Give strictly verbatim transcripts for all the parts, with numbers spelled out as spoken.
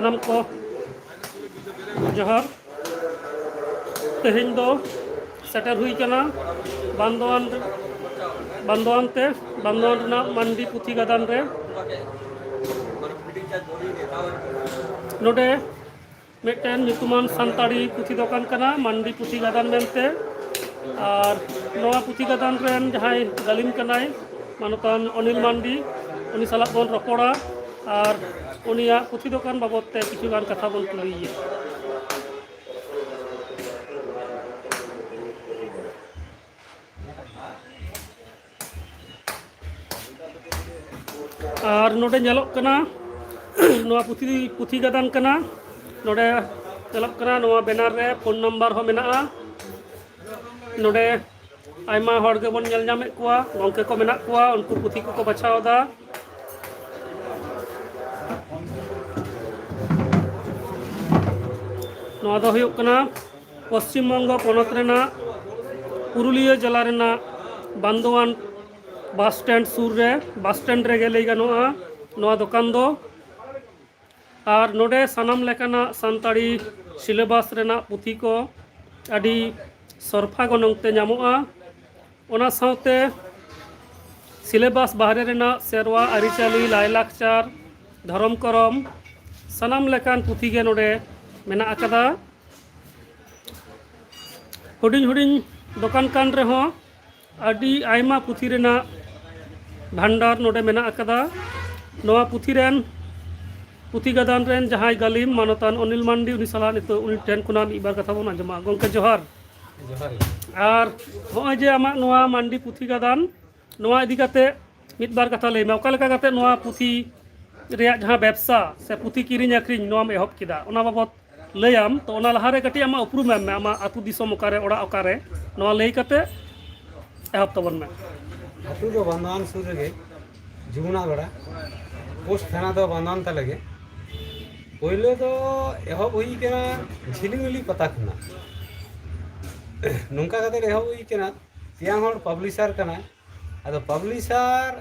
ᱥᱟᱱᱟᱢ ᱠᱚ ᱡᱚᱦᱟᱨ᱾ ᱛᱮᱦᱮᱧ ᱫᱚ ᱥᱮᱴᱮᱨ ᱦᱩᱭ ᱠᱟᱱᱟ ᱵᱟᱱᱫᱚᱣᱟᱱ, ᱵᱟᱱᱫᱚᱣᱟᱱ ᱛᱮ, ᱵᱟᱱᱫᱚᱣᱟᱱ ᱨᱮᱱᱟᱜ ᱢᱟᱱᱰᱤ ᱯᱩᱛᱷᱤ ᱜᱟᱫᱟᱱ ᱨᱮ᱾ ᱱᱚᱰᱮ ᱢᱤᱫᱴᱮᱱ ᱧᱩᱛᱩᱢᱟᱱ ᱥᱟᱱᱛᱟᱲᱤ ᱯᱩᱛᱷᱤ ᱫᱚᱠᱟᱱ ᱠᱟᱱᱟ ᱢᱟᱱᱰᱤ ᱯᱩᱛᱷᱤ ᱜᱟᱫᱟᱱ ᱢᱮᱱᱛᱮ᱾ ᱟᱨ ᱱᱚᱣᱟ ᱯᱩᱛᱷᱤ ᱜᱟᱫᱟᱱ ᱨᱮᱱ ᱡᱟᱦᱟᱸᱭ ᱜᱟᱹᱞᱤᱢ ᱠᱟᱱᱟᱭ, ᱢᱟᱱᱚᱛᱟᱱ ᱚᱱᱤᱞ ᱢᱟᱱᱰᱤ, ᱩᱱᱤ ᱥᱟᱞᱟᱜ ᱵᱚᱱ ᱨᱚᱯᱚᱲᱟ ᱟᱨ ᱩᱱᱤᱭᱟᱜ ᱯᱩᱛᱷᱤ ᱫᱚᱠᱟᱱ ᱵᱟᱵᱚᱫ ᱛᱮ ᱠᱤᱪᱷᱩ ᱜᱟᱱ ᱠᱟᱛᱷᱟ ᱵᱚᱱ ᱠᱩᱞᱤᱭᱮᱭᱟ᱾ ᱟᱨ ᱱᱚᱰᱮ ᱧᱮᱞᱚᱜ ᱠᱟᱱᱟ, ᱱᱚᱣᱟ ᱯᱩᱛᱷᱤ, ᱯᱩᱛᱷᱤ ᱜᱟᱫᱟᱱ ᱠᱟᱱᱟ᱾ ᱱᱚᱰᱮ ᱧᱮᱞᱚᱜ ᱠᱟᱱᱟ, ᱱᱚᱣᱟ ᱵᱮᱱᱟᱨ ᱨᱮ ᱯᱷᱳᱱ ᱱᱟᱢᱵᱟᱨ ᱦᱚᱸ ᱢᱮᱱᱟᱜᱼᱟ᱾ ᱱᱚᱰᱮ ᱟᱭᱢᱟ ᱦᱚᱲ ᱜᱮᱵᱚᱱ ᱧᱮᱞ ᱧᱟᱢᱮᱫ ᱠᱚᱣᱟ, ᱜᱚᱢᱠᱮ ᱠᱚ ᱢᱮᱱᱟᱜ ᱠᱚᱣᱟ, ᱩᱱᱠᱩ ᱯᱩᱛᱷᱤ ᱠᱚᱠᱚ ᱵᱟᱪᱷᱟᱣ ᱮᱫᱟ᱾ ᱱᱚᱣᱟ ᱫᱚ ᱦᱩᱭᱩᱜ ᱠᱟᱱᱟ ᱯᱚᱥᱪᱤᱢ ᱵᱚᱝᱜᱚ ᱯᱚᱱᱚᱛ ᱨᱮᱱᱟᱜ ᱯᱩᱨᱩᱞᱤᱭᱟᱹ ᱡᱮᱞᱟ ᱨᱮᱱᱟᱜ ᱵᱟᱱᱫᱳᱣᱟᱱ ᱵᱟᱥ ᱥᱴᱮᱱᱰ ᱥᱩᱨ ᱨᱮ, ᱵᱟᱥ ᱥᱴᱮᱱᱰ ᱨᱮᱜᱮ ᱞᱟᱹᱭ ᱜᱟᱱᱚᱜᱼᱟ ᱱᱚᱣᱟ ᱫᱚᱠᱟᱱ ᱫᱚ᱾ ᱟᱨ ᱱᱚᱰᱮ ᱥᱟᱱᱟᱢ ᱞᱮᱠᱟᱱᱟᱜ ᱥᱟᱱᱛᱟᱲᱤ ᱥᱤᱞᱮᱵᱟᱥ ᱨᱮᱱᱟᱜ ᱯᱩᱛᱷᱤ ᱠᱚ ᱟᱹᱰᱤ ᱥᱚᱨᱯᱷᱟ ᱜᱚᱱᱚᱝ ᱛᱮ ᱧᱟᱢᱚᱜᱼᱟ᱾ ᱚᱱᱟ ᱥᱟᱶᱛᱮ ᱥᱤᱞᱮᱵᱟᱥ ᱵᱟᱦᱨᱮ ᱨᱮᱱᱟᱜ ᱥᱮᱨᱣᱟ, ᱟᱹᱨᱤᱪᱟᱹᱞᱤ, ᱞᱟᱭᱼᱞᱟᱠᱪᱟᱨ, ᱫᱷᱚᱨᱚᱢ ᱠᱚᱨᱚᱢ, ᱥᱟᱱᱟᱢ ᱞᱮᱠᱟᱱ ᱯᱩᱛᱷᱤ ᱜᱮ ᱱᱚᱰᱮ ᱢᱮᱱᱟᱜ ᱟᱠᱟᱫᱟ᱾ ᱦᱩᱰᱤᱧ ᱦᱩᱰᱤᱧ ᱫᱚᱠᱟᱱ ᱠᱟᱱ ᱨᱮᱦᱚᱸ ᱟᱹᱰᱤ ᱟᱭᱢᱟ ᱯᱩᱛᱷᱤ ᱨᱮᱱᱟᱜ ᱵᱷᱟᱱᱰᱟᱨ ᱱᱚᱰᱮ ᱢᱮᱱᱟᱜ ᱟᱠᱟᱫᱟ᱾ ᱱᱚᱣᱟ ᱯᱩᱛᱷᱤ ᱨᱮᱱ, ᱯᱩᱛᱷᱤ ᱜᱟᱫᱟᱱ ᱨᱮᱱ ᱡᱟᱦᱟᱸᱭ ᱜᱟᱹᱞᱤᱢ ᱢᱟᱱᱚᱛᱟᱱ ᱚᱱᱤᱞ ᱢᱟᱱᱰᱤ, ᱩᱱᱤ ᱥᱟᱞᱟᱜ ᱱᱤᱛᱚᱜ ᱩᱱᱤ ᱴᱷᱮᱱ ᱠᱷᱚᱱᱟᱜ ᱢᱤᱫ ᱵᱟᱨ ᱠᱟᱛᱷᱟ ᱵᱚᱱ ᱟᱸᱡᱚᱢᱟ᱾ ᱜᱚᱢᱠᱮ, ᱡᱚᱦᱟᱨ᱾ ᱡᱚᱦᱟᱨ ᱜᱮ᱾ ᱟᱨ ᱱᱚᱜᱼᱚᱭ ᱡᱮ ᱟᱢᱟᱜ ᱱᱚᱣᱟ ᱢᱟᱱᱰᱤ ᱯᱩᱛᱷᱤ ᱜᱟᱫᱟᱱ, ᱱᱚᱣᱟ ᱤᱫᱤ ᱠᱟᱛᱮ ᱢᱤᱫ ᱵᱟᱨ ᱠᱟᱛᱷᱟ ᱞᱟᱹᱭ ᱢᱮ, ᱚᱠᱟ ᱞᱮᱠᱟ ᱠᱟᱛᱮ ᱱᱚᱣᱟ ᱯᱩᱛᱷᱤ ᱨᱮᱭᱟᱜ ᱡᱟᱦᱟᱸ ᱵᱮᱵᱽᱥᱟ ᱥᱮ ᱯᱩᱛᱷᱤ ᱠᱤᱨᱤᱧ ᱟᱹᱠᱷᱨᱤᱧ ᱱᱚᱣᱟᱢ ᱮᱦᱚᱵ ᱠᱮᱫᱟ, ᱚᱱᱟ ᱵᱟᱵᱚᱫ ᱞᱟᱹᱭᱟᱢ᱾ ᱛᱚ, ᱚᱱᱟ ᱞᱟᱦᱟᱨᱮ ᱠᱟᱹᱴᱤᱡ ᱟᱢᱟᱜ ᱩᱯᱨᱩᱢ ᱮᱢ ᱢᱮ, ᱟᱢᱟᱜ ᱟᱹᱛᱩ ᱫᱤᱥᱚᱢ ᱚᱠᱟᱨᱮ, ᱚᱲᱟᱜ ᱚᱠᱟᱨᱮ, ᱱᱚᱣᱟ ᱞᱟᱹᱭ ᱠᱟᱛᱮ ᱮᱦᱚᱵ ᱛᱟᱵᱚᱱ ᱢᱮ᱾ ᱟᱹᱛᱩ ᱫᱚ ᱵᱟᱱᱫᱚᱣᱟᱱ ᱥᱩᱨ ᱨᱮᱜᱮ, ᱡᱩᱢᱩᱱᱟᱜ ᱜᱚᱲᱟ, ᱯᱳᱥᱴ ᱛᱷᱟᱱᱟ ᱫᱚ ᱵᱟᱱᱫᱚᱣᱟᱱ ᱛᱟᱞᱮ ᱜᱮ᱾ ᱯᱳᱭᱞᱳ ᱫᱚ ᱮᱦᱚᱵ ᱦᱩᱭ ᱠᱟᱱᱟ ᱡᱷᱤᱞᱤᱢᱤᱞᱤ ᱯᱟᱛᱟ ᱠᱷᱚᱱᱟᱜ᱾ ᱱᱚᱝᱠᱟ ᱠᱟᱛᱮ ᱮᱦᱚᱵ ᱦᱩᱭ ᱠᱟᱱᱟ᱾ ᱛᱮᱭᱟᱝ ᱦᱚᱲ ᱯᱟᱵᱽᱞᱤᱥᱟᱨ ᱠᱟᱱᱟᱭ, ᱟᱫᱚ ᱯᱟᱵᱽᱞᱤᱥᱟᱨ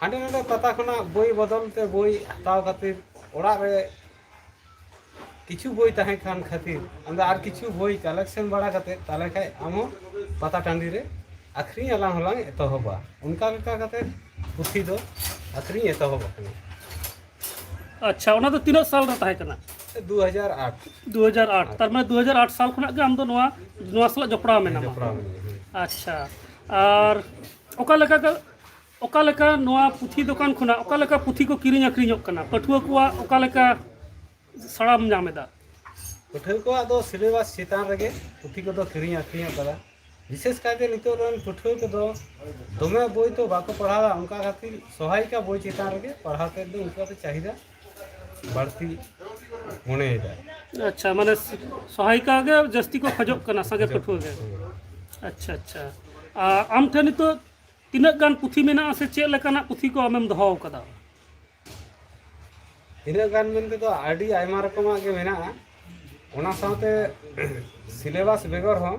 ᱦᱟᱸᱰᱮ ᱱᱟᱰᱮ ᱯᱟᱛᱟ ᱠᱷᱚᱱᱟᱜ ᱵᱳᱭ ᱵᱚᱫᱚᱞ ᱛᱮ ᱵᱳᱭ ᱦᱟᱛᱟᱣ ᱠᱷᱟᱹᱛᱤᱨ ᱚᱲᱟᱜ ᱨᱮ ᱠᱤᱪᱷᱩ ᱵᱳᱭ ᱛᱟᱦᱮᱸ ᱠᱟᱱ ᱠᱷᱟᱹᱛᱤᱨ ᱟᱢᱫᱚ ᱟᱨ ᱠᱤᱪᱷᱩ ᱵᱳᱭ ᱠᱟᱞᱮᱠᱥᱚᱱ ᱵᱟᱲᱟ ᱠᱟᱛᱮ, ᱛᱟᱦᱚᱞᱮ ᱠᱷᱟᱡ ᱟᱢ ᱦᱚᱸ ᱯᱟᱛᱟ ᱴᱟᱺᱰᱤ ᱨᱮ ᱟᱠᱷᱨᱤᱧ ᱟᱞᱟᱝ ᱦᱚᱸᱞᱟᱝ ᱮᱛᱚᱦᱚᱵᱟ᱾ ᱚᱱᱠᱟ ᱞᱮᱠᱟ ᱠᱟᱛᱮ ᱯᱩᱛᱷᱤ ᱫᱚ ᱟᱠᱷᱨᱤᱧ ᱮᱛᱚᱦᱚᱵ ᱟᱠᱟᱱᱟ᱾ ᱟᱪᱪᱷᱟ, ᱚᱱᱟ ᱫᱚ ᱛᱤᱱᱟᱹᱜ ᱥᱟᱞ ᱨᱮ ᱛᱟᱦᱮᱸ ᱠᱟᱱᱟ? ᱫᱩ ᱦᱟᱡᱟᱨ ᱟᱴ᱾ ᱫᱩ ᱦᱟᱡᱟᱨ ᱟᱴ᱾ ᱛᱟᱨ ᱢᱟᱱᱮ ᱫᱩ ᱦᱟᱡᱟᱨ ᱟᱴ ᱥᱟᱞ ᱠᱷᱚᱱᱟᱜ ᱜᱮ ᱟᱢ ᱫᱚ ᱱᱚᱣᱟ ᱱᱚᱣᱟ ᱥᱟᱞᱟᱜ ᱡᱚᱯᱲᱟᱣ ᱢᱮᱱᱟᱢᱟ᱾ ᱡᱚᱯᱲᱟᱣ ᱢᱮᱱᱟᱜᱼᱟ᱾ ᱟᱪᱪᱷᱟ, ᱟᱨ ᱚᱠᱟ ᱞᱮᱠᱟ ᱜᱮ, ᱚᱠᱟ ᱞᱮᱠᱟ ᱱᱚᱣᱟ ᱯᱩᱛᱷᱤ ᱫᱚᱠᱟᱱ ᱠᱷᱚᱱᱟᱜ ᱚᱠᱟ ᱞᱮᱠᱟ ᱯᱩᱛᱷᱤ ᱠᱚ ᱠᱤᱨᱤᱧ ᱟᱹᱠᱷᱨᱤᱧᱚᱜ ᱠᱟᱱᱟ? ᱯᱟᱹᱴᱷᱩᱣᱟᱹ ᱠᱚᱣᱟᱜ ᱚᱠᱟ ᱞᱮᱠᱟ ᱥᱟᱲᱟᱢ ᱧᱟᱢ ᱮᱫᱟ? ᱯᱟᱹᱴᱷᱩᱣᱟᱹ ᱠᱚᱣᱟᱜ ᱫᱚ ᱥᱤᱞᱮᱵᱟᱥ ᱪᱮᱛᱟᱱ ᱨᱮᱜᱮ ᱯᱩᱛᱷᱤ ᱠᱚᱫᱚ ᱠᱤᱨᱤᱧ ᱟᱹᱠᱷᱨᱤᱧᱚᱜ ᱠᱟᱱᱟ᱾ ᱵᱤᱥᱮᱥ ᱠᱟᱭᱛᱮ ᱱᱤᱛᱚᱜ ᱨᱮᱱ ᱯᱟᱹᱴᱷᱩᱣᱟᱹ ᱠᱚᱫᱚ ᱫᱚᱢᱮ ᱵᱳᱭ ᱛᱚ ᱵᱟᱠᱚ ᱯᱟᱲᱦᱟᱣᱟ, ᱚᱱᱠᱟ ᱠᱷᱟᱹᱛᱤᱨ ᱥᱚᱦᱟᱭᱤᱠᱟ ᱵᱳᱭ ᱪᱮᱛᱟᱱ ᱨᱮᱜᱮ ᱯᱟᱲᱦᱟᱣ ᱛᱮᱫ ᱫᱚ ᱩᱱᱠᱩᱣᱟᱜ ᱫᱚ ᱪᱟᱦᱤᱫᱟ ᱵᱟᱹᱲᱛᱤ ᱢᱚᱱᱮᱭᱮᱫᱟ᱾ ᱟᱪᱪᱷᱟ, ᱢᱟᱱᱮ ᱥᱚᱦᱟᱭᱤᱠᱟ ᱜᱮ ᱡᱟᱹᱥᱛᱤ ᱠᱚ ᱠᱷᱚᱡᱚᱜ ᱠᱟᱱᱟ ᱥᱟᱸᱜᱮ ᱯᱟᱹᱴᱷᱩᱣᱟᱹ ᱜᱮ᱾ ᱟᱪᱪᱷᱟ, ᱟᱪᱪᱷᱟ᱾ ᱟᱨ ᱟᱢ ᱴᱷᱮᱱ ᱱᱤᱛᱚᱜ ᱛᱤᱱᱟᱹᱜ ᱜᱟᱱ ᱯᱩᱛᱷᱤ ᱢᱮᱱᱟᱜᱼᱟ ᱥᱮ ᱪᱮᱫ ᱞᱮᱠᱟᱱᱟᱜ ᱯᱩᱛᱷᱤ ᱠᱚ ᱟᱢᱮᱢ ᱫᱚᱦᱚ ᱟᱠᱟᱫᱟ? ᱛᱤᱱᱟᱹᱜ ᱜᱟᱱ ᱢᱮᱱᱛᱮ ᱫᱚ ᱟᱹᱰᱤ ᱟᱭᱢᱟ ᱨᱚᱠᱚᱢᱟᱜ ᱜᱮ ᱢᱮᱱᱟᱜᱼᱟ᱾ ᱚᱱᱟ ᱥᱟᱶᱛᱮ ᱥᱤᱞᱮᱵᱟᱥ ᱵᱮᱜᱚᱨ ᱦᱚᱸ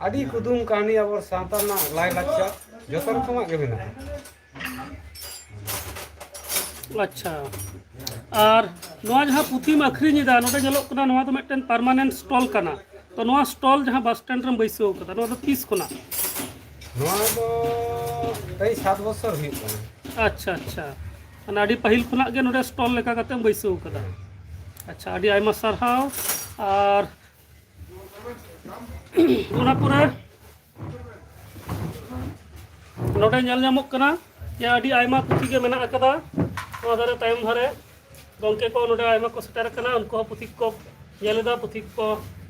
ᱟᱹᱰᱤ ᱠᱩᱫᱩᱢ ᱠᱟᱹᱦᱱᱤ, ᱟᱵᱚ ᱥᱟᱶᱛᱟ ᱨᱮᱱᱟᱜ ᱞᱟᱭᱼᱞᱟᱠᱪᱟᱨ, ᱡᱚᱛᱚ ᱨᱚᱠᱚᱢᱟᱜ ᱜᱮ ᱢᱮᱱᱟᱜᱼᱟ᱾ ᱟᱪᱪᱷᱟ, ᱟᱨ ᱱᱚᱣᱟ ᱡᱟᱦᱟᱸ ᱯᱩᱛᱷᱤᱢ ᱟᱹᱠᱷᱨᱤᱧ ᱮᱫᱟ, ᱱᱚᱰᱮ ᱧᱮᱞᱚᱜ ᱠᱟᱱᱟ ᱱᱚᱣᱟ ᱫᱚ ᱢᱤᱫᱴᱮᱱ ᱯᱟᱨᱢᱟᱱᱮᱱᱴ ᱥᱴᱚᱞ ᱠᱟᱱᱟ᱾ ᱛᱚ ᱱᱚᱣᱟ ᱥᱴᱚᱞ ᱡᱟᱦᱟᱸ ᱵᱟᱥ ᱥᱴᱮᱱᱰ ᱨᱮᱢ ᱵᱟᱹᱭᱥᱟᱹᱣ ᱠᱟᱫᱟ, ᱱᱚᱣᱟ ᱫᱚ ᱛᱤᱥ ᱠᱷᱚᱱᱟᱜ? ᱱᱚᱣᱟ ᱫᱚ ᱯᱨᱟᱭ ᱥᱟᱛ ᱵᱚᱪᱷᱚᱨ ᱦᱩᱭᱩᱜ ᱠᱟᱱᱟ᱾ ᱟᱪᱪᱷᱟ, ᱟᱪᱪᱷᱟ, ᱢᱟᱱᱮ ᱟᱹᱰᱤ ᱯᱟᱹᱦᱤᱞ ᱠᱷᱚᱱᱟᱜ ᱜᱮ ᱱᱚᱰᱮ ᱥᱴᱚᱞ ᱞᱮᱠᱟ ᱠᱟᱛᱮᱢ ᱵᱟᱹᱭᱥᱟᱹᱣ ᱠᱟᱫᱟ᱾ ᱟᱪᱪᱷᱟ, ᱟᱹᱰᱤ ᱟᱭᱢᱟ ᱥᱟᱨᱦᱟᱣ᱾ ᱟᱨ ᱚᱱᱟ ᱯᱚᱨᱮ ᱱᱚᱰᱮ ᱧᱮᱞ ᱧᱟᱢᱚᱜ ᱠᱟᱱᱟ ᱡᱮ ᱟᱹᱰᱤ ᱟᱭᱢᱟ ᱯᱩᱛᱷᱤ ᱜᱮ ᱢᱮᱱᱟᱜ ᱟᱠᱟᱫᱟ᱾ ᱱᱚᱣᱟ ᱫᱷᱟᱨᱮ ᱛᱟᱭᱚᱢ ᱫᱷᱟᱨᱮ ᱜᱚᱢᱠᱮ ᱠᱚ ᱱᱚᱰᱮ ᱟᱭᱢᱟ ᱠᱚ ᱥᱮᱴᱮᱨ ᱟᱠᱟᱱᱟ, ᱩᱱᱠᱩ ᱦᱚᱸ ᱯᱩᱛᱷᱤ ᱠᱚ ᱧᱮᱞ ᱮᱫᱟ, ᱯᱩᱛᱷᱤ ᱠᱚ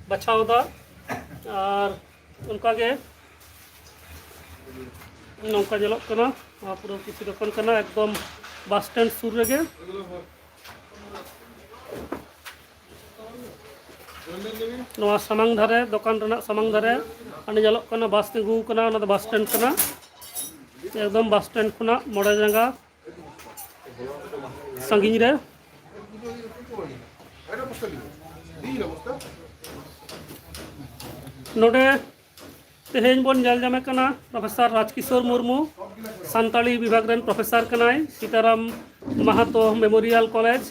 ᱵᱟᱪᱷᱟᱣ ᱮᱫᱟ᱾ ᱟᱨ ᱚᱱᱠᱟᱜᱮ ᱱᱚᱝᱠᱟ ᱧᱮᱞᱚᱜ ᱠᱟᱱᱟ, ᱱᱚᱣᱟ ᱯᱩᱨᱟᱹ ᱯᱩᱛᱷᱤ ᱫᱚᱠᱟᱱ ᱠᱟᱱᱟ ᱮᱠᱫᱚᱢ ᱵᱟᱥ ᱥᱴᱮᱱᱰ ᱥᱩᱨ ᱨᱮᱜᱮ᱾ ᱱᱚᱣᱟ ᱥᱟᱢᱟᱝ ᱫᱷᱟᱨᱮ, ᱫᱚᱠᱟᱱ ᱨᱮᱱᱟᱜ ᱥᱟᱢᱟᱝ ᱫᱷᱟᱨᱮ ᱦᱟᱸᱰᱮ ᱧᱮᱞᱚᱜ ᱠᱟᱱᱟ ᱵᱟᱥ ᱛᱤᱸᱜᱩ ᱟᱠᱟᱱᱟ, ᱚᱱᱟ ᱫᱚ ᱵᱟᱥ ᱥᱴᱮᱱᱰ ᱠᱟᱱᱟ᱾ ᱮᱠᱫᱚᱢ ᱵᱟᱥ ᱥᱴᱮᱱᱰ ᱠᱷᱚᱱᱟᱜ ᱢᱚᱬᱮ ᱡᱟᱸᱜᱟ ᱥᱟᱺᱜᱤᱧ ᱨᱮ᱾ ᱱᱚᱰᱮ ᱛᱮᱦᱮᱧ ᱵᱚᱱ ᱧᱮᱞ ᱧᱟᱢᱮ ᱠᱟᱱᱟ ᱯᱨᱚᱯᱷᱮᱥᱚᱨ ᱨᱟᱡᱽᱠᱤᱥᱳᱨ ᱢᱩᱨᱢᱩ, ᱥᱟᱱᱛᱟᱲᱤ ᱵᱤᱵᱷᱟᱜᱽ ᱨᱮᱱ ᱯᱨᱚᱯᱷᱮᱥᱚᱨ ᱠᱟᱱᱟᱭ, ᱥᱤᱛᱟᱨᱟᱢ ᱢᱟᱦᱟᱛᱚ ᱢᱮᱢᱳᱨᱤᱭᱟᱞ ᱠᱚᱞᱮᱡᱽ᱾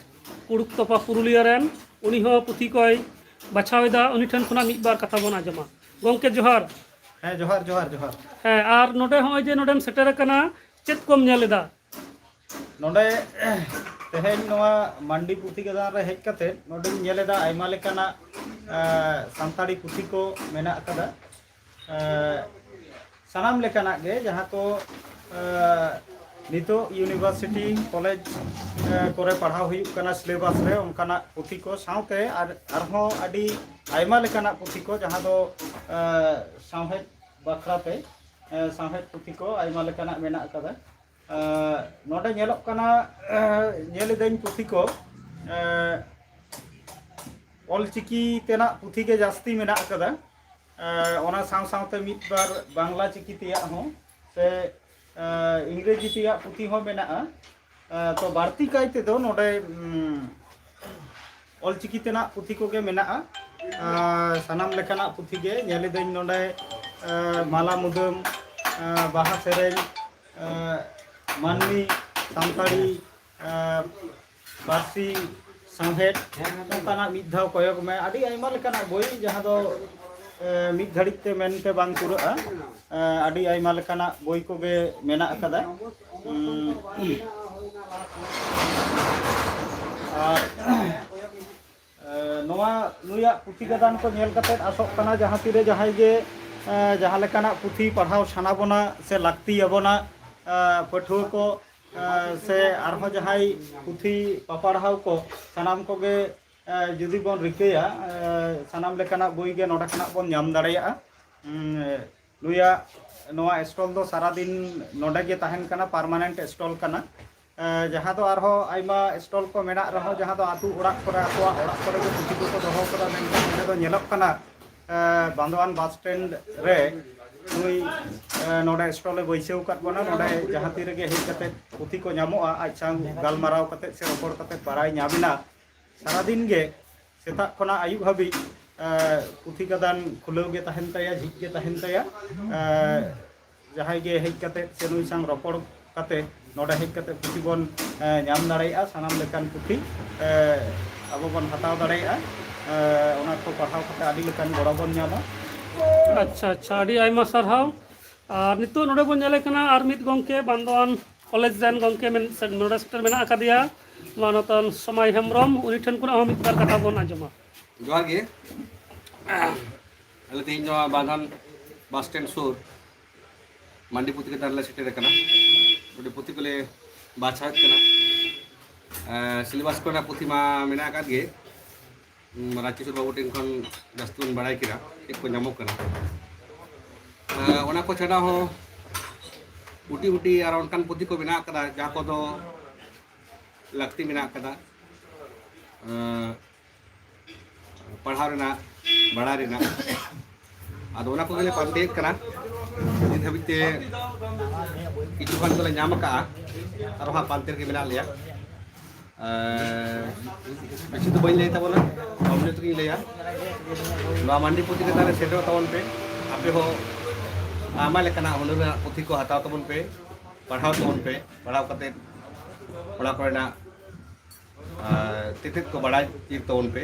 ᱠᱩᱲᱩᱠ ᱛᱚᱯᱟ ᱯᱩᱨᱩᱞᱤᱭᱟᱹ ᱨᱮᱱ, ᱩᱱᱤ ᱦᱚᱸ ᱯᱩᱛᱷᱤ ᱠᱚᱭ ᱵᱟᱪᱷᱟᱣ ᱮᱫᱟ᱾ ᱩᱱᱤ ᱴᱷᱮᱱ ᱠᱷᱚᱱᱟᱜ ᱢᱤᱫ ᱵᱟᱨ ᱠᱟᱛᱷᱟ ᱵᱚᱱ ᱟᱸᱡᱚᱢᱟ᱾ ᱜᱚᱢᱠᱮ, ᱡᱚᱦᱟᱨ᱾ ᱦᱮᱸ, ᱡᱚᱦᱟᱨ, ᱡᱚᱦᱟᱨ, ᱡᱚᱦᱟᱨ᱾ ᱦᱮᱸ, ᱟᱨ ᱱᱚᱰᱮ ᱦᱚᱸᱜᱼᱚᱭ ᱡᱮ ᱱᱚᱰᱮᱢ ᱥᱮᱴᱮᱨ ᱟᱠᱟᱱᱟ, ᱪᱮᱫ ᱠᱚᱢ ᱧᱮᱞ ᱮᱫᱟ? ᱱᱚᱰᱮ ᱛᱮᱦᱮᱧ ᱱᱚᱣᱟ ᱢᱟᱱᱰᱤ ᱯᱩᱛᱷᱤ ᱜᱟᱫᱟᱱ ᱨᱮ ᱦᱮᱡ ᱠᱟᱛᱮ ᱱᱚᱰᱮᱧ ᱧᱮᱞ ᱮᱫᱟ ᱟᱭᱢᱟ ᱞᱮᱠᱟᱱᱟᱜ ᱮ, ᱥᱟᱱᱛᱟᱲᱤ ᱯᱩᱛᱷᱤ ᱠᱚ ᱢᱮᱱᱟᱜ ᱟᱠᱟᱫᱟ᱾ ᱮ, ᱥᱟᱱᱟᱢ ᱞᱮᱠᱟᱱᱟᱜ ᱜᱮ, ᱡᱟᱦᱟᱸ ᱠᱚ ᱮ, ᱱᱤᱛᱚᱜ ᱤᱭᱩᱱᱤᱵᱷᱟᱨᱥᱤᱴᱤ, ᱠᱚᱞᱮᱡᱽ ᱮ, ᱠᱚᱨᱮ ᱯᱟᱲᱦᱟᱣ ᱦᱩᱭᱩᱜ ᱠᱟᱱᱟ ᱥᱤᱞᱮᱵᱟᱥ ᱨᱮ, ᱚᱱᱠᱟᱱᱟᱜ ᱯᱩᱛᱷᱤ ᱠᱚ ᱥᱟᱶᱛᱮ ᱟᱨ ᱟᱨᱦᱚᱸ ᱟᱹᱰᱤ ᱟᱭᱢᱟ ᱞᱮᱠᱟᱱᱟᱜ ᱯᱩᱛᱷᱤ ᱠᱚ, ᱡᱟᱦᱟᱸ ᱫᱚ ᱮ, ᱥᱟᱶᱦᱮᱫ ᱵᱟᱠᱷᱨᱟ ᱛᱮ ᱮ, ᱥᱟᱶᱦᱮᱫ ᱯᱩᱛᱷᱤ ᱠᱚ ᱟᱭᱢᱟ ᱞᱮᱠᱟᱱᱟᱜ ᱢᱮᱱᱟᱜ ᱟᱠᱟᱫᱟ᱾ ᱮ, ᱱᱚᱰᱮ ᱧᱮᱞᱚᱜ ᱠᱟᱱᱟ, ᱮ, ᱧᱮᱞ ᱮᱫᱟᱹᱧ ᱯᱩᱛᱷᱤ ᱠᱚ, ᱮ, ᱚᱞᱪᱤᱠᱤ ᱛᱮᱱᱟᱜ ᱯᱩᱛᱷᱤ ᱜᱮ ᱡᱟᱹᱥᱛᱤ ᱢᱮᱱᱟᱜ ᱟᱠᱟᱫᱟ᱾ ᱮ, ᱚᱱᱟ ᱥᱟᱶ ᱥᱟᱶᱛᱮ ᱢᱤᱫ ᱵᱟᱨ ᱵᱟᱝᱞᱟ ᱪᱤᱠᱤ ᱛᱮᱭᱟᱜ ᱦᱚᱸ ᱥᱮ ᱮ, ᱤᱝᱨᱮᱡᱤ ᱛᱮᱭᱟᱜ ᱯᱩᱛᱷᱤ ᱦᱚᱸ ᱢᱮᱱᱟᱜᱼᱟ᱾ ᱮ, ᱛᱚ, ᱵᱟᱹᱲᱛᱤ ᱠᱟᱭ ᱛᱮᱫᱚ ᱱᱚᱰᱮ ᱩᱢ, ᱚᱞᱪᱤᱠᱤ ᱛᱮᱱᱟᱜ ᱯᱩᱛᱷᱤ ᱠᱚᱜᱮ ᱢᱮᱱᱟᱜᱼᱟ᱾ ᱮ, ᱥᱟᱱᱟᱢ ᱞᱮᱠᱟᱱᱟᱜ ᱯᱩᱛᱷᱤ ᱜᱮ ᱧᱮᱞ ᱮᱫᱟᱹᱧ ᱱᱚᱰᱮ, ᱮ, ᱢᱟᱞᱟ ᱢᱩᱫᱟᱹᱢ, ᱮ, ᱵᱟᱦᱟ ᱥᱮᱨᱮᱧ, ᱮ, ᱢᱟᱹᱱᱢᱤ, ᱥᱟᱱᱛᱟᱲᱤ, ᱮ, ᱯᱟᱹᱨᱥᱤ, ᱥᱟᱶᱦᱮᱫ, ᱱᱚᱝᱠᱟᱱᱟᱜ ᱢᱤᱫ ᱫᱷᱟᱣ ᱠᱚᱭᱚᱜ ᱢᱮ᱾ ᱟᱹᱰᱤ ᱟᱭᱢᱟ ᱞᱮᱠᱟᱱᱟᱜ ᱵᱳᱭ, ᱡᱟᱦᱟᱸ ᱫᱚ ᱮ, ᱢᱤᱫ ᱜᱷᱟᱹᱲᱤᱡ ᱛᱮ ᱢᱮᱱᱛᱮ ᱵᱟᱝ ᱯᱩᱨᱟᱹᱜᱼᱟ᱾ ᱮ, ᱟᱹᱰᱤ ᱟᱭᱢᱟ ᱞᱮᱠᱟᱱᱟᱜ ᱵᱳᱭ ᱠᱚᱜᱮ ᱢᱮᱱᱟᱜ ᱟᱠᱟᱫᱟ᱾ ᱩᱢ, ᱟᱨ ᱮ, ᱱᱚᱣᱟ ᱱᱩᱭᱟᱜ ᱯᱩᱛᱷᱤ ᱜᱟᱫᱟᱱ ᱠᱚ ᱧᱮᱞ ᱠᱟᱛᱮᱫ ᱟᱥᱚᱜ ᱠᱟᱱᱟ, ᱡᱟᱦᱟᱸ ᱛᱤᱨᱮ ᱡᱟᱦᱟᱸᱭ ᱜᱮ ᱮ, ᱡᱟᱦᱟᱸ ᱞᱮᱠᱟᱱᱟᱜ ᱯᱩᱛᱷᱤ ᱯᱟᱲᱦᱟᱣ ᱥᱟᱱᱟ ᱵᱚᱱᱟ ᱥᱮ ᱞᱟᱹᱠᱛᱤ ᱟᱵᱚᱱᱟ, ᱮ, ᱯᱟᱹᱴᱷᱩᱣᱟᱹ ᱠᱚ ᱮ, ᱥᱮ ᱟᱨᱦᱚᱸ ᱡᱟᱦᱟᱸᱭ ᱯᱩᱛᱷᱤ ᱯᱟᱯᱟᱲᱦᱟᱣ ᱠᱚ, ᱥᱟᱱᱟᱢ ᱠᱚᱜᱮ ᱮ, ᱡᱩᱫᱤ ᱵᱚᱱ ᱨᱤᱠᱟᱹᱭᱟ, ᱮ, ᱥᱟᱱᱟᱢ ᱞᱮᱠᱟᱱᱟᱜ ᱵᱳᱭ ᱜᱮ ᱱᱚᱰᱮ ᱠᱷᱚᱱᱟᱜ ᱵᱚᱱ ᱧᱟᱢ ᱫᱟᱲᱮᱭᱟᱜᱼᱟ᱾ ᱩᱢ, ᱮ, ᱱᱩᱭᱟᱜ ᱱᱚᱣᱟ ᱥᱴᱚᱞ ᱫᱚ ᱥᱟᱨᱟᱫᱤᱱ ᱱᱚᱰᱮ ᱜᱮ ᱛᱟᱦᱮᱱ ᱠᱟᱱᱟ, ᱯᱟᱨᱢᱟᱱᱮᱱᱴ ᱥᱴᱚᱞ ᱠᱟᱱᱟ᱾ ᱮ, ᱡᱟᱦᱟᱸ ᱫᱚ ᱟᱨᱦᱚᱸ ᱟᱭᱢᱟ ᱥᱴᱚᱞ ᱠᱚ ᱢᱮᱱᱟᱜ ᱨᱮᱦᱚᱸ, ᱡᱟᱦᱟᱸ ᱫᱚ ᱟᱹᱛᱩ ᱚᱲᱟᱜ ᱠᱚᱨᱮ, ᱟᱠᱚᱣᱟᱜ ᱚᱲᱟᱜ ᱠᱚᱨᱮ ᱜᱮ ᱯᱩᱛᱷᱤ ᱠᱚᱠᱚ ᱫᱚᱦᱚ ᱠᱟᱫᱟ, ᱢᱮᱱᱠᱷᱟᱱ ᱱᱚᱰᱮ ᱫᱚ ᱧᱮᱞᱚᱜ ᱠᱟᱱᱟ, ᱮ, ᱵᱟᱸᱫᱣᱟᱱ ᱵᱟᱥ ᱥᱴᱮᱱᱰ ᱨᱮ ᱱᱩᱭ, ᱮ, ᱱᱚᱰᱮ ᱥᱴᱚᱞᱮ ᱵᱟᱹᱭᱥᱟᱹᱣ ᱟᱠᱟᱫ ᱵᱚᱱᱟ᱾ ᱱᱚᱰᱮ ᱡᱟᱦᱟᱸ ᱛᱤ ᱨᱮᱜᱮ ᱦᱮᱡ ᱠᱟᱛᱮ ᱯᱩᱛᱷᱤ ᱠᱚ ᱧᱟᱢᱚᱜᱼᱟ, ᱟᱡ ᱥᱟᱶ ᱜᱟᱞᱢᱟᱨᱟᱣ ᱠᱟᱛᱮ ᱥᱮ ᱨᱚᱯᱚᱲ ᱠᱟᱛᱮ ᱵᱟᱲᱟᱭ ᱧᱟᱢ ᱮᱱᱟ᱾ ᱥᱟᱨᱟᱫᱤᱱ ᱜᱮ ᱥᱮᱛᱟᱜ ᱠᱷᱚᱱᱟᱜ ᱟᱹᱭᱩᱵ ᱦᱟᱹᱵᱤᱡ, ᱮ, ᱯᱩᱛᱷᱤ ᱜᱟᱫᱟᱱ ᱠᱷᱩᱞᱟᱹᱣ ᱜᱮ ᱛᱟᱦᱮᱱ ᱛᱟᱭᱟ, ᱡᱷᱤᱡ ᱜᱮ ᱛᱟᱦᱮᱱ ᱛᱟᱭᱟ᱾ ᱮ, ᱡᱟᱦᱟᱸᱭ ᱜᱮ ᱦᱮᱡ ᱠᱟᱛᱮ ᱥᱮ ᱱᱩᱭ ᱥᱟᱶ ᱨᱚᱯᱚᱲ ᱠᱟᱛᱮ ᱱᱚᱰᱮ ᱦᱮᱡ ᱠᱟᱛᱮ ᱯᱩᱛᱷᱤ ᱵᱚᱱ ᱧᱟᱢ ᱫᱟᱲᱮᱭᱟᱜᱼᱟ᱾ ᱥᱟᱱᱟᱢ ᱞᱮᱠᱟᱱ ᱯᱩᱛᱷᱤ ᱟᱵᱚ ᱵᱚᱱ ᱦᱟᱛᱟᱣ ᱫᱟᱲᱮᱭᱟᱜᱼᱟ᱾ ᱚᱱᱟ ᱠᱚ ᱯᱟᱲᱦᱟᱣ ᱠᱟᱛᱮ ᱟᱹᱰᱤ ᱞᱮᱠᱟᱱ ᱜᱚᱲᱚ ᱵᱚᱱ ᱧᱟᱢᱟ᱾ ᱟᱪᱪᱷᱟ ᱟᱪᱪᱷᱟ, ᱟᱹᱰᱤ ᱟᱭᱢᱟ ᱥᱟᱨᱦᱟᱣ᱾ ᱟᱨ ᱱᱤᱛᱚᱜ ᱱᱚᱰᱮ ᱵᱚᱱ ᱧᱮᱞᱮ ᱠᱟᱱᱟ ᱟᱨ ᱢᱤᱫ ᱜᱚᱢᱠᱮ ᱵᱟᱱᱫᱚᱣᱟᱱ ᱠᱚᱞᱮᱡᱽ ᱨᱮᱱ ᱜᱚᱢᱠᱮ ᱱᱚᱰᱮ ᱥᱮᱴᱮᱨ ᱢᱮᱱᱟᱜ ᱟᱠᱟᱫᱮᱭᱟ, ᱢᱟᱱᱚᱛᱟᱱ ᱥᱚᱢᱟᱭ ᱦᱮᱢᱵᱨᱚᱢ᱾ ᱩᱱᱤ ᱴᱷᱮᱱ ᱠᱷᱚᱱᱟᱜ ᱦᱚᱸ ᱢᱤᱫ ᱵᱟᱨ ᱠᱟᱛᱷᱟ ᱵᱚᱱ ᱟᱸᱡᱚᱢᱟ᱾ ᱡᱚᱦᱟᱨ ᱜᱮ᱾ ᱟᱞᱮ ᱛᱮᱦᱮᱧ ᱱᱚᱣᱟ ᱵᱟᱱᱫᱷᱟᱱ ᱵᱟᱥ ᱥᱴᱮᱱᱰ ᱥᱩᱨ ᱢᱟᱱᱰᱤ ᱯᱩᱛᱷᱤ ᱠᱟᱛᱷᱟ ᱨᱮᱞᱮ ᱥᱮᱴᱮᱨ ᱟᱠᱟᱱᱟ᱾ ᱱᱚᱰᱮ ᱯᱩᱛᱷᱤ ᱠᱚᱞᱮ ᱵᱟᱪᱷᱟᱣᱮᱫ ᱠᱟᱱᱟ᱾ ᱥᱤᱞᱮᱵᱟᱥ ᱠᱚᱨᱮᱱᱟᱜ ᱯᱩᱛᱷᱤ ᱢᱟ ᱢᱮᱱᱟᱜ ᱟᱠᱟᱫ ᱜᱮ᱾ ᱨᱟᱡᱽ ᱠᱤᱥᱳᱨ ᱵᱟᱹᱵᱩ ᱴᱷᱮᱱ ᱠᱷᱚᱱ ᱡᱟᱹᱥᱛᱤ ᱵᱚᱱ ᱵᱟᱲᱟᱭ ᱠᱮᱫᱟ ᱪᱮᱫ ᱠᱚ ᱧᱟᱢᱚᱜ ᱠᱟᱱᱟ᱾ ᱚᱱᱟ ᱠᱚ ᱪᱷᱟᱰᱟ ᱦᱚᱸ ᱩᱴᱤ ᱩᱴᱤ ᱟᱨ ᱚᱱᱠᱟᱱ ᱯᱩᱛᱷᱤ ᱠᱚ ᱢᱮᱱᱟᱜ ᱟᱠᱟᱫᱟ, ᱡᱟᱦᱟᱸ ᱠᱚᱫᱚ ᱞᱟᱹᱠᱛᱤ ᱢᱮᱱᱟᱜ ᱟᱠᱟᱫᱟ᱾ ᱯᱟᱲᱦᱟᱣ ᱨᱮᱱᱟᱜ, ᱵᱟᱲᱟᱭ ᱨᱮᱱᱟᱜ᱾ ᱟᱫᱚ ᱚᱱᱟ ᱠᱚᱜᱮᱞᱮ ᱯᱟᱱᱛᱮᱭᱮᱫ ᱠᱟᱱᱟ᱾ ᱱᱤᱛ ᱦᱟᱹᱵᱤᱡ ᱛᱮ ᱠᱤᱪᱷᱩ ᱜᱟᱱ ᱫᱚᱞᱮ ᱧᱟᱢ ᱟᱠᱟᱫᱼᱟ, ᱟᱨᱚ ᱦᱟᱸᱜ ᱯᱟᱱᱛᱮ ᱨᱮᱜᱮ ᱢᱮᱱᱟᱜ ᱞᱮᱭᱟ᱾ ᱵᱮᱥᱤ ᱫᱚ ᱵᱟᱹᱧ ᱞᱟᱹᱭ ᱛᱟᱵᱚᱱᱟ, ᱠᱚᱢ ᱧᱚᱜ ᱛᱮᱜᱮᱧ ᱞᱟᱹᱭᱟ᱾ ᱱᱚᱣᱟ ᱢᱟᱱᱰᱤ ᱯᱩᱛᱷᱤ ᱠᱟᱛᱷᱟ ᱨᱮ ᱥᱮᱴᱮᱨᱚᱜ ᱛᱟᱵᱚᱱ ᱯᱮ᱾ ᱟᱯᱮ ᱦᱚᱸ ᱟᱭᱢᱟ ᱞᱮᱠᱟᱱᱟᱜ ᱦᱩᱱᱟᱹᱨ ᱨᱮᱱᱟᱜ ᱯᱩᱛᱷᱤ ᱠᱚ ᱦᱟᱛᱟᱣ ᱛᱟᱵᱚᱱ ᱯᱮ, ᱯᱟᱲᱦᱟᱣ ᱛᱟᱵᱚᱱ ᱯᱮ᱾ ᱯᱟᱲᱦᱟᱣ ᱠᱟᱛᱮᱫ ᱚᱱᱟ ᱠᱚᱨᱮᱱᱟᱜ ᱟᱨ ᱛᱮᱛᱮᱫ ᱠᱚ ᱵᱟᱲᱟᱭ ᱛᱤᱭᱳᱜ ᱛᱟᱵᱚᱱ ᱯᱮ,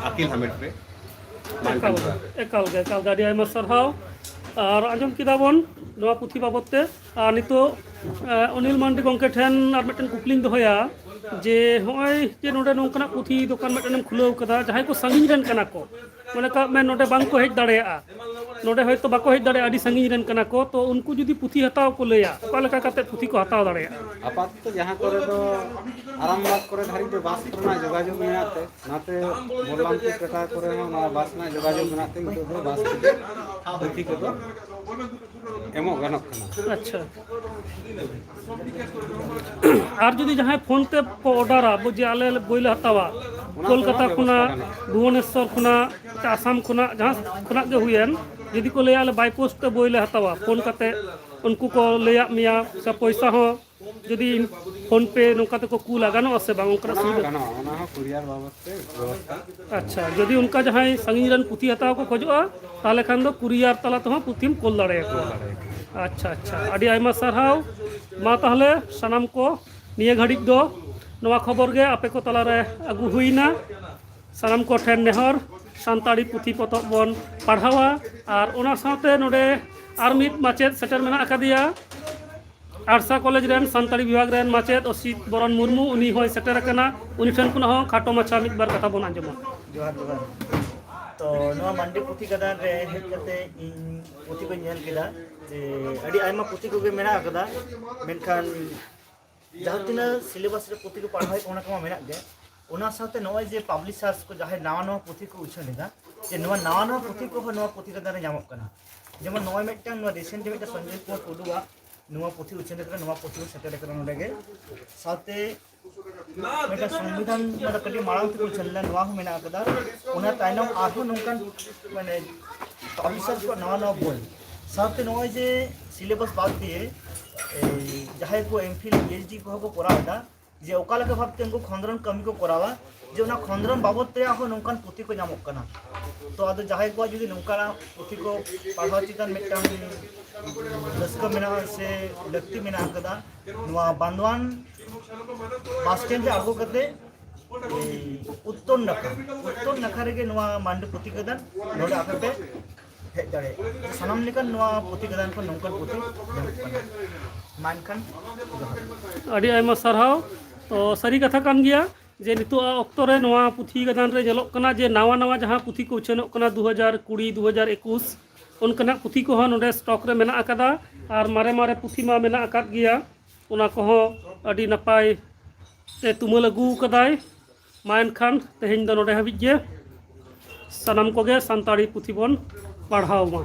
ᱟᱹᱠᱤᱞ ᱦᱟᱢᱮᱴ ᱯᱮ᱾ ᱢᱟ ᱮᱱᱠᱷᱟᱱ ᱮᱠᱟᱞ ᱜᱮ, ᱮᱠᱟᱞ ᱜᱮ, ᱟᱹᱰᱤ ᱟᱭᱢᱟ ᱥᱟᱨᱦᱟᱣ᱾ ᱟᱨ ᱟᱸᱡᱚᱢ ᱠᱮᱫᱟ ᱵᱚᱱ ᱱᱚᱣᱟ ᱯᱩᱛᱷᱤ ᱵᱟᱵᱚᱫ ᱛᱮ᱾ ᱟᱨ ᱱᱤᱛᱚᱜ ᱚᱱᱤᱞ ᱢᱟᱱᱰᱤ ᱜᱚᱢᱠᱮ ᱴᱷᱮᱱ ᱟᱨ ᱢᱤᱫᱴᱮᱱ ᱠᱩᱠᱞᱤᱧ ᱫᱚᱦᱚᱭᱟ ᱡᱮ ᱱᱚᱜᱼᱚᱭ ᱡᱮ ᱱᱚᱰᱮ ᱱᱚᱝᱠᱟᱱᱟᱜ ᱯᱩᱛᱷᱤ ᱫᱚᱠᱟᱱ ᱢᱤᱫᱴᱮᱱ ᱮᱢ ᱠᱷᱩᱞᱟᱹᱣ ᱠᱟᱫᱟ, ᱡᱟᱦᱟᱸᱭ ᱠᱚ ᱥᱟᱺᱜᱤᱧ ᱨᱮᱱ ᱠᱟᱱᱟ ᱠᱚ, ᱢᱚᱱᱮ ᱠᱟᱜ ᱢᱮ ᱱᱚᱰᱮ ᱵᱟᱝ ᱠᱚ ᱦᱮᱡ ᱫᱟᱲᱮᱭᱟᱜᱼᱟ, ᱱᱚᱰᱮ ᱦᱚᱭᱛᱳ ᱵᱟᱠᱚ ᱦᱮᱡ ᱫᱟᱲᱮᱭᱟᱜᱼᱟ, ᱟᱹᱰᱤ ᱥᱟᱺᱜᱤᱧ ᱨᱮᱱ ᱠᱟᱱᱟ ᱠᱚ, ᱛᱚ ᱩᱱᱠᱩ ᱡᱩᱫᱤ ᱯᱩᱛᱷᱤ ᱦᱟᱛᱟᱣ ᱠᱚ ᱞᱟᱹᱭᱟ, ᱚᱠᱟ ᱞᱮᱠᱟ ᱠᱟᱛᱮ ᱯᱩᱛᱷᱤ ᱠᱚ ᱦᱟᱛᱟᱣ ᱫᱟᱲᱮᱭᱟᱜᱼᱟ? ᱟᱯᱟᱛᱚᱛᱚ ᱡᱟᱦᱟᱸ ᱠᱚᱨᱮ ᱫᱚ ᱟᱨᱟᱢᱵᱟᱜᱽ ᱠᱚᱨᱮ ᱫᱷᱟᱹᱨᱤᱡ ᱫᱚ ᱵᱟᱥ ᱨᱮᱱᱟᱜ ᱡᱳᱜᱟᱡᱳᱜᱽ ᱢᱮᱱᱟᱜ ᱛᱮ, ᱚᱱᱟᱛᱮ ᱵᱚᱞᱞᱟᱢᱯᱩᱨ ᱴᱟᱴᱟ ᱠᱚᱨᱮ ᱦᱚᱸ ᱱᱚᱣᱟ ᱵᱟᱥ ᱨᱮᱱᱟᱜ ᱡᱳᱜᱟᱡᱳᱜᱽ ᱢᱮᱱᱟᱜ ᱛᱮ ᱱᱤᱛᱚᱜ ᱫᱚ ᱵᱟᱥ ᱛᱮᱜᱮ ᱯᱩᱛᱷᱤ ᱠᱚᱫᱚ ᱮᱢᱚᱜ ᱜᱟᱱᱚᱜ ᱠᱟᱱᱟ᱾ ᱟᱪᱪᱷᱟ᱾ ᱟᱨ ᱡᱩᱫᱤ ᱡᱟᱦᱟᱸᱭ ᱯᱷᱳᱱ ᱛᱮ ᱠᱚ ᱚᱰᱟᱨᱟ, ᱟᱵᱚ ᱡᱮ ᱟᱞᱮ ᱵᱳᱭ ᱞᱮ ᱦᱟᱛᱟᱣᱟ, ᱚᱱᱟ ᱠᱳᱞᱠᱟᱛᱟ ᱠᱚᱦᱚᱸ ᱵᱮᱵᱚᱥᱛᱷᱟ ᱠᱷᱚᱱᱟᱜ, ᱜᱟᱱᱚᱜᱼᱟ᱾ ᱵᱷᱩᱵᱚᱱᱮᱥᱥᱚᱨ ᱠᱷᱚᱱᱟᱜ, ᱥᱮ ᱟᱥᱟᱢ ᱠᱷᱚᱱᱟᱜ, ᱡᱟᱦᱟᱸ ᱠᱷᱚᱱᱟᱜ ᱜᱮ ᱦᱩᱭᱮᱱ, ᱡᱩᱫᱤ ᱠᱚ ᱞᱟᱹᱭᱟ ᱟᱞᱮ ᱵᱟᱭ ᱯᱳᱥᱴ ᱛᱮ ᱵᱳᱭ ᱞᱮ ᱦᱟᱛᱟᱣᱟ, ᱯᱷᱳᱱ ᱠᱟᱛᱮ ᱩᱱᱠᱩ ᱠᱚ ᱞᱟᱹᱭᱟᱫ ᱢᱮᱭᱟ, ᱥᱮ ᱯᱚᱭᱥᱟ ᱦᱚᱸ ᱡᱩᱫᱤ ᱯᱷᱳᱱ ᱯᱮ ᱱᱚᱝᱠᱟ ᱛᱮᱠᱚ ᱠᱩᱞᱟ, ᱜᱟᱱᱚᱜᱼᱟ ᱥᱮ ᱵᱟᱝ ᱚᱱᱠᱟᱱᱟᱜ ᱚᱱᱟ ᱦᱚᱸ ᱥᱩᱵᱤᱫᱷᱟ? ᱜᱟᱱᱚᱜᱼᱟ, ᱚᱱᱟ ᱦᱚᱸ ᱠᱩᱨᱤᱭᱟᱨ ᱵᱟᱵᱚᱫ ᱛᱮ ᱵᱮᱵᱚᱥᱛᱷᱟ᱾ ᱟᱪᱪᱷᱟ, ᱡᱩᱫᱤ ᱚᱱᱠᱟ ᱡᱟᱦᱟᱸᱭ ᱥᱟᱺᱜᱤᱧ ᱨᱮᱱ ᱯᱩᱛᱷᱤ ᱦᱟᱛᱟᱣ ᱠᱚ ᱠᱷᱚᱡᱚᱜᱼᱟ, ᱛᱟᱦᱚᱞᱮ ᱠᱷᱟᱱ ᱫᱚ ᱠᱩᱨᱤᱭᱟᱨ ᱛᱟᱞᱟ ᱛᱮᱦᱚᱸ ᱯᱩᱛᱷᱤᱢ ᱠᱳᱞ ᱫᱟᱲᱮᱭᱟᱠᱚᱣᱟ᱾ ᱟᱪᱪᱷᱟ, ᱟᱪᱪᱷᱟ, ᱟᱹᱰᱤ ᱟᱭᱢᱟ ᱥᱟᱨᱦᱟᱣ᱾ ᱢᱟ ᱛᱟᱦᱚᱞᱮ ᱥᱟᱱᱟᱢ ᱠᱚ, ᱱᱤᱭᱟᱹ ᱜᱷᱟᱹᱲᱤᱡ ᱫᱚ ᱱᱚᱣᱟ ᱠᱷᱚᱵᱚᱨ ᱜᱮ ᱟᱯᱮ ᱠᱚ ᱛᱟᱞᱟᱨᱮ ᱟᱹᱜᱩ ᱦᱩᱭᱱᱟ᱾ ᱥᱟᱱᱟᱢ ᱠᱚ ᱴᱷᱮᱱ ᱱᱮᱦᱚᱨ, ᱥᱟᱱᱛᱟᱲᱤ ᱯᱩᱛᱷᱤ ᱯᱚᱛᱚᱵ ᱵᱚᱱ ᱯᱟᱲᱦᱟᱣᱟ᱾ ᱟᱨ ᱚᱱᱟ ᱥᱟᱶᱛᱮ ᱱᱚᱰᱮ ᱟᱨ ᱢᱤᱫ ᱢᱟᱪᱮᱫ ᱥᱮᱴᱮᱨ ᱢᱮᱱᱟᱜ ᱟᱠᱟᱫᱮᱭᱟ, ᱟᱲᱥᱟ ᱠᱚᱞᱮᱡᱽ ᱨᱮᱱ ᱥᱟᱱᱛᱟᱲᱤ ᱵᱤᱵᱷᱟᱜᱽ ᱨᱮᱱ ᱢᱟᱪᱮᱫ ᱚᱥᱤᱛ ᱵᱚᱨᱚᱱ ᱢᱩᱨᱢᱩ, ᱩᱱᱤ ᱦᱚᱸᱭ ᱥᱮᱴᱮᱨ ᱟᱠᱟᱱᱟ᱾ ᱩᱱᱤ ᱴᱷᱮᱱ ᱠᱷᱚᱱᱟᱜ ᱦᱚᱸ ᱠᱷᱟᱴᱚ ᱢᱟᱪᱷᱟ ᱢᱤᱫ ᱵᱟᱨ ᱠᱟᱛᱷᱟ ᱵᱚᱱ ᱟᱸᱡᱚᱢᱟ᱾ ᱡᱚᱦᱟᱨ, ᱡᱚᱦᱟᱨ᱾ ᱛᱚ, ᱱᱚᱣᱟ ᱢᱟᱱᱰᱤ ᱯᱩᱛᱷᱤ ᱜᱟᱫᱟᱱ ᱨᱮ ᱦᱮᱡ ᱠᱟᱛᱮ ᱤᱧ ᱯᱩᱛᱷᱤ ᱠᱚᱧ ᱧᱮᱞ ᱠᱮᱫᱟ, ᱡᱮ ᱟᱹᱰᱤ ᱟᱭᱢᱟ ᱯᱩᱛᱷᱤ ᱠᱚᱜᱮ ᱢᱮᱱᱟᱜ ᱟᱠᱟᱫᱟ, ᱢᱮᱱᱠᱷᱟᱱ ᱡᱟᱦᱟᱸ ᱛᱤᱱᱟᱹᱜ syllabus ᱨᱮ ᱯᱩᱛᱷᱤ ᱠᱚ ᱯᱟᱲᱦᱟᱣ ᱦᱩᱭᱩᱜ ᱠᱟᱱᱟ, ᱚᱱᱟ ᱠᱚᱢᱟ ᱢᱮᱱᱟᱜ ᱜᱮ᱾ ᱚᱱᱟ ᱥᱟᱶᱛᱮ ᱱᱚᱜᱼᱚᱭ ᱡᱮ publishers ᱠᱚ ᱡᱟᱦᱟᱸᱭ ᱱᱟᱣᱟ ᱱᱟᱣᱟ ᱯᱩᱛᱷᱤ ᱠᱚ ᱩᱪᱷᱟᱹᱱ ᱮᱫᱟ, ᱡᱮ ᱱᱚᱣᱟ ᱱᱟᱣᱟ ᱱᱟᱣᱟ ᱯᱩᱛᱷᱤ ᱠᱚᱦᱚᱸ ᱱᱚᱣᱟ ᱯᱩᱛᱷᱤ ᱜᱟᱫᱟᱱ ᱨᱮ ᱧᱟᱢᱚᱜ ᱠᱟᱱᱟ᱾ ᱡᱮᱢᱚᱱ ᱱᱚᱜᱼᱚᱭ ᱢᱤᱫᱴᱟᱝ, ᱱᱚᱣᱟ recent ᱡᱮ ᱢᱤᱫᱴᱟᱝ ᱥᱚᱧᱡᱚᱭ ᱠᱩᱢᱟᱨ ᱴᱩᱰᱩᱣᱟᱜ ᱱᱚᱣᱟ ᱯᱩᱛᱷᱤ ᱩᱪᱷᱟᱹᱱ ᱟᱠᱟᱱᱟ, ᱱᱚᱣᱟ ᱯᱩᱛᱷᱤ ᱦᱚᱸ ᱥᱮᱴᱮᱨ ᱟᱠᱟᱱᱟ ᱱᱚᱰᱮ ᱜᱮ᱾ ᱥᱟᱶᱛᱮ ᱢᱤᱫᱴᱟᱝ ᱥᱚᱝᱵᱤᱫᱷᱟᱱ, ᱢᱟᱱᱮ ᱠᱟᱹᱴᱤᱡ ᱢᱟᱲᱟᱝ ᱛᱮᱠᱚ ᱩᱪᱷᱟᱹᱱ ᱞᱮᱱᱟ, ᱱᱚᱣᱟ ᱦᱚᱸ ᱢᱮᱱᱟᱜ ᱟᱠᱟᱫᱟ᱾ ᱚᱱᱟ ᱛᱟᱭᱱᱚᱢ ᱟᱨᱦᱚᱸ ᱱᱚᱝᱠᱟᱱ, ᱢᱟᱱᱮ, publishers ᱠᱚᱣᱟᱜ ᱱᱟᱣᱟ ᱱᱟᱣᱟ ᱵᱳᱭ, ᱥᱟᱶᱛᱮ ᱱᱚᱜᱼᱚᱭ ᱡᱮ syllabus ᱵᱟᱫ ᱫᱤᱭᱮ ᱮᱭ ᱡᱟᱦᱟᱸᱭ ᱠᱚ M.Phil, Ph.D ᱠᱚᱦᱚᱸ ᱠᱚ ᱠᱚᱨᱟᱣ ᱮᱫᱟ, ᱡᱮ ᱚᱠᱟ ᱞᱮᱠᱟ ᱵᱷᱟᱵᱛᱮ ᱩᱱᱠᱩ ᱠᱷᱚᱸᱫᱽᱨᱚᱱ ᱠᱟᱹᱢᱤ ᱠᱚ ᱠᱚᱨᱟᱣᱟ, ᱡᱮ ᱚᱱᱟ ᱠᱷᱚᱸᱫᱽᱨᱚᱱ ᱵᱟᱵᱚᱫ ᱛᱮᱭᱟᱜ ᱦᱚᱸ ᱱᱚᱝᱠᱟᱱ ᱯᱩᱛᱷᱤ ᱠᱚ ᱧᱟᱢᱚᱜ ᱠᱟᱱᱟ᱾ ᱛᱚ, ᱟᱫᱚ ᱡᱟᱦᱟᱸᱭ ᱠᱚᱣᱟᱜ ᱡᱩᱫᱤ ᱱᱚᱝᱠᱟᱱᱟᱜ ᱯᱩᱛᱷᱤ ᱠᱚ ᱯᱟᱲᱦᱟᱣ ᱪᱮᱛᱟᱱ ᱢᱤᱫᱴᱟᱝ ᱨᱟᱹᱥᱠᱟᱹ ᱢᱮᱱᱟᱜᱼᱟ ᱥᱮ ᱞᱟᱹᱠᱛᱤ ᱢᱮᱱᱟᱜ ᱟᱠᱟᱫᱟ, ᱱᱚᱣᱟ ᱵᱟᱱᱫᱣᱟᱱ ᱵᱟᱥ ᱥᱴᱮᱱᱰ ᱨᱮ ᱟᱬᱜᱚ ᱠᱟᱛᱮ ᱮᱭ ᱩᱛᱛᱚᱨ ᱱᱟᱠᱷᱟ, ᱩᱛᱛᱚᱨ ᱱᱟᱠᱷᱟ ᱨᱮᱜᱮ ᱱᱚᱣᱟ ᱢᱟᱱᱰᱤ ᱯᱩᱛᱷᱤ ᱜᱟᱫᱟᱱ, ᱱᱚᱰᱮ ᱟᱯᱮ ᱯᱮ ᱦᱮᱡ ᱫᱟᱲᱮᱭᱟᱜᱼᱟ᱾ ᱥᱟᱱᱟᱢ ᱞᱮᱠᱟᱱ ᱱᱚᱣᱟ ᱯᱩᱛᱷᱤ ᱜᱟᱫᱟᱱ ᱠᱷᱚᱱ ᱱᱚᱝᱠᱟᱱ ᱯᱩᱛᱷᱤ ᱧᱟᱢᱚᱜ ᱠᱟᱱᱟ᱾ ᱢᱟ ᱮᱱᱠᱷᱟᱱ ᱡᱚᱦᱟᱨ᱾ ᱟᱹᱰᱤ ᱟᱭᱢᱟ ᱥᱟᱨᱦᱟᱣ᱾ ᱛᱚ, ᱥᱟᱹᱨᱤ ᱠᱟᱛᱷᱟ ᱠᱟᱱ ᱜᱮᱭᱟ ᱡᱮ ᱱᱤᱛᱚᱜ ᱚᱠᱛᱚ ᱨᱮ ᱱᱚᱣᱟ ᱯᱩᱛᱷᱤ ᱜᱟᱫᱟᱱ ᱨᱮ ᱧᱮᱞᱚᱜ ᱠᱟᱱᱟ ᱡᱮ ᱱᱟᱣᱟ ᱱᱟᱣᱟ ᱡᱟᱦᱟᱸ ᱯᱩᱛᱷᱤ ᱠᱚ ᱩᱪᱷᱟᱹᱱᱚᱜ ᱠᱟᱱᱟ, ᱫᱩ ᱦᱟᱡᱟᱨ ᱠᱩᱲᱤ, ᱫᱩ ᱦᱟᱡᱟᱨ ᱮᱠᱩᱥ, ᱚᱱᱠᱟᱱᱟᱜ ᱯᱩᱛᱷᱤ ᱠᱚᱦᱚᱸ ᱱᱚᱰᱮ stock ᱨᱮ ᱢᱮᱱᱟᱜ ᱟᱠᱟᱫᱟ᱾ ᱟᱨ ᱢᱟᱨᱮ ᱢᱟᱨᱮ ᱯᱩᱛᱷᱤ ᱢᱟ ᱢᱮᱱᱟᱜ ᱟᱠᱟᱫ ᱜᱮᱭᱟ, ᱚᱱᱟ ᱠᱚᱦᱚᱸ ᱟᱹᱰᱤ ᱱᱟᱯᱟᱭ ᱛᱮ ᱛᱩᱢᱟᱹᱞ ᱟᱹᱜᱩ ᱠᱟᱫᱟᱭ᱾ ᱢᱟ ᱮᱱᱠᱷᱟᱱ ᱛᱮᱦᱮᱧ ᱫᱚ ᱱᱚᱰᱮ ᱦᱟᱹᱵᱤᱡ ᱜᱮ᱾ ᱥᱟᱱᱟᱢ ᱠᱚᱜᱮ ᱥᱟᱱᱛᱟᱲᱤ ᱯᱩᱛᱷᱤ ᱵᱚᱱ ᱯᱟᱲᱦᱟᱣ ᱢᱟ᱾